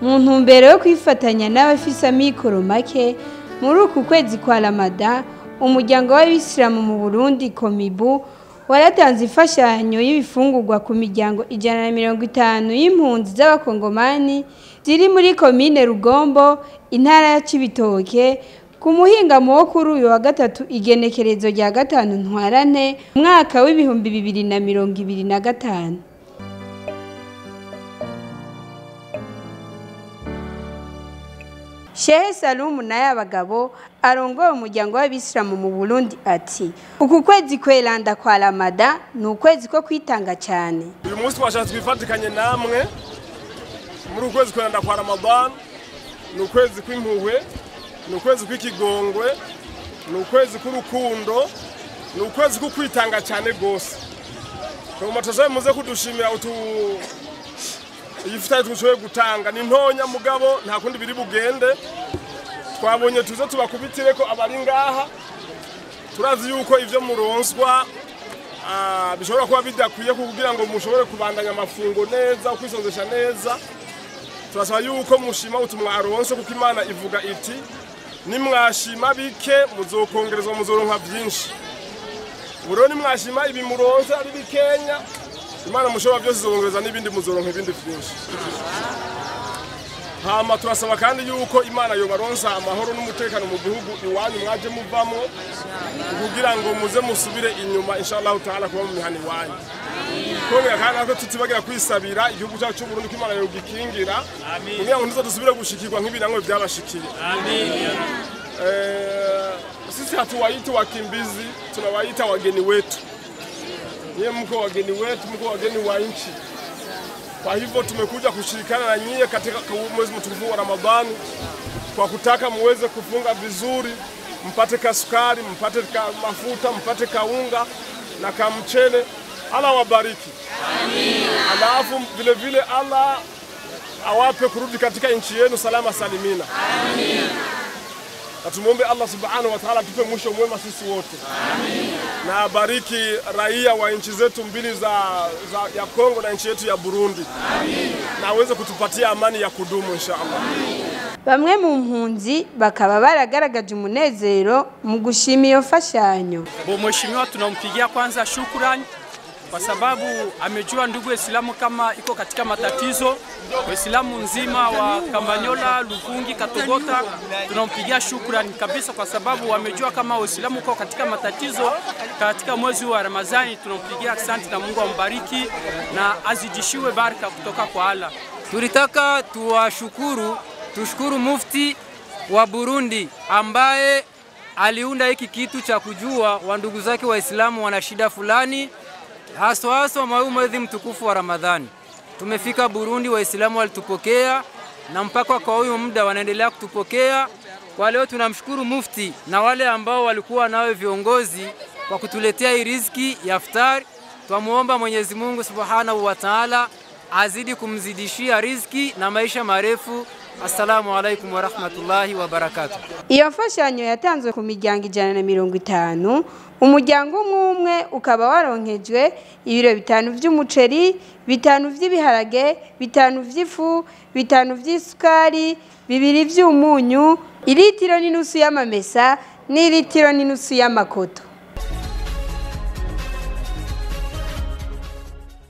Mu ntumbero yo kwifatanya n'abafise amikoro make muri uku kwezi kwa Ramadan, umuryango w'Abisilamu mu Burundi Komibu waratanze imfashanyo y'ibifungurwa ku miryango 150 y'impunzi z'abakongomani ziri muri komine Rugombo, intara ya Cibitoke, ku muhingamo wo kuri uyu wa gatatu igenekerezo rya 5 Ntwarante umwaka w'ibihumbi 2025. Shehe Salumu naye abagabo arongoye umuryango w'Abisilamu mu Burundi ati uku kwezi kweranda kwa Ramadan ni ukwezi ko kwitanga cyane. Uyu munsi twashatse twifatikanye namwe muri ukwezi kweranda kwa Ramadan, ni ukwezi kw'impuhwe, ni ukwezi kw'ikigongwe, ni ukwezi kw'urukundo, ni ukwezi ko kwitanga cyane gose. Mu muze kudushimira utu ifitari tushoboye gutanga ni ntonya mugabo nta kundi biri bugende. Twabonye tuze tubakubitire ko abari ngaha turazi yuko ivyo muronswa bishobora kuba bidakwiye kugira ngo mushobore kubandanya amafungo neza, ukwisonzesha neza. Turasaba yuko mushima utumwaronse kuko Imana ivuga iti nimwashima bike muzokongerezwa muzoronka byinshi. Buro nimwashima ibi muronse ari bikenya, Imana mushobora byose izongereza n'ibindi muzoronka ibindi byinshi. Hama turasaba kandi yuko Imana yobaronsa amahoro n'umutekano mu gihugu iwanyu mwaje muvamo kugira ngo muze musubire inyuma inshallah taala kuba mu mihana iwanyu. Kongera kandi natwe tutibagira kwisabira igihugu cyacu cy'u Burundi ko Imana yogikingira kugira ngo ntizadusubire gushikirwa nk'ibirango byabashikiye. Amin. Sisi hatuwaiti wakimbizi, tunawaita wageni wetu. Nyie mko wageni wetu, mko wageni wa nchi. Kwa hivyo tumekuja kushirikiana na nyie katika mwezi mtukufu wa Ramadhani kwa kutaka muweze kufunga vizuri, mpate kasukari, mpate mafuta, mpate kaunga na kamchele. Allah wabariki. Amin. Alafu vile vile Allah awape kurudi katika nchi yenu salama salimina. Amin. Na tumuombe Allah subhanahu wa ta'ala tupe mwisho mwema sisi wote. Amin. Na abariki raia wa nchi zetu mbili za ya Kongo na nchi yetu ya Burundi. Amin. Na aweze kutupatia amani ya kudumu inshallah. Bamwe mu mpunzi bakaba baragaragaje umunezero mu gushima iyo mfashanyo. Bo mheshimiwa tunampigia kwanza shukrani kwa sababu amejua ndugu Waislamu kama iko katika matatizo. Waislamu nzima wa Kamanyola, Luvungi, Katogota tunampigia shukrani kabisa kwa sababu wamejua kama Waislamu uko katika matatizo katika mwezi wa Ramadhani. Tunampigia asante na Mungu ambariki na azidishiwe baraka kutoka kwa Allah. Tulitaka tuwashukuru, tushukuru mufti wa Burundi ambaye aliunda hiki kitu cha kujua wandugu zake Waislamu wana shida fulani, haswa haswa mwezi mtukufu wa Ramadhani. Tumefika Burundi, Waislamu walitupokea na mpaka kwa huyu muda wanaendelea kutupokea. Kwa leo tunamshukuru mufti na wale ambao walikuwa nawe viongozi kwa kutuletea hii riziki ya iftar. Twamuomba Mwenyezi Mungu Subhanahu wa Ta'ala azidi kumzidishia riziki na maisha marefu. Assalamu alaikum wa rahmatullahi wa barakatuh. Iyo mfashanyo yatanzwe ku miryango 150, umuryango umwe ukaba waronkejwe ibiro 5 vy'umuceri, 5 vy'ibiharage, 5 vy'ifu, 5 vy'isukari, 2 vy'umunyu, ilitiro n'inusu y'amamesa n'iritiro n'inusu y'amakoto.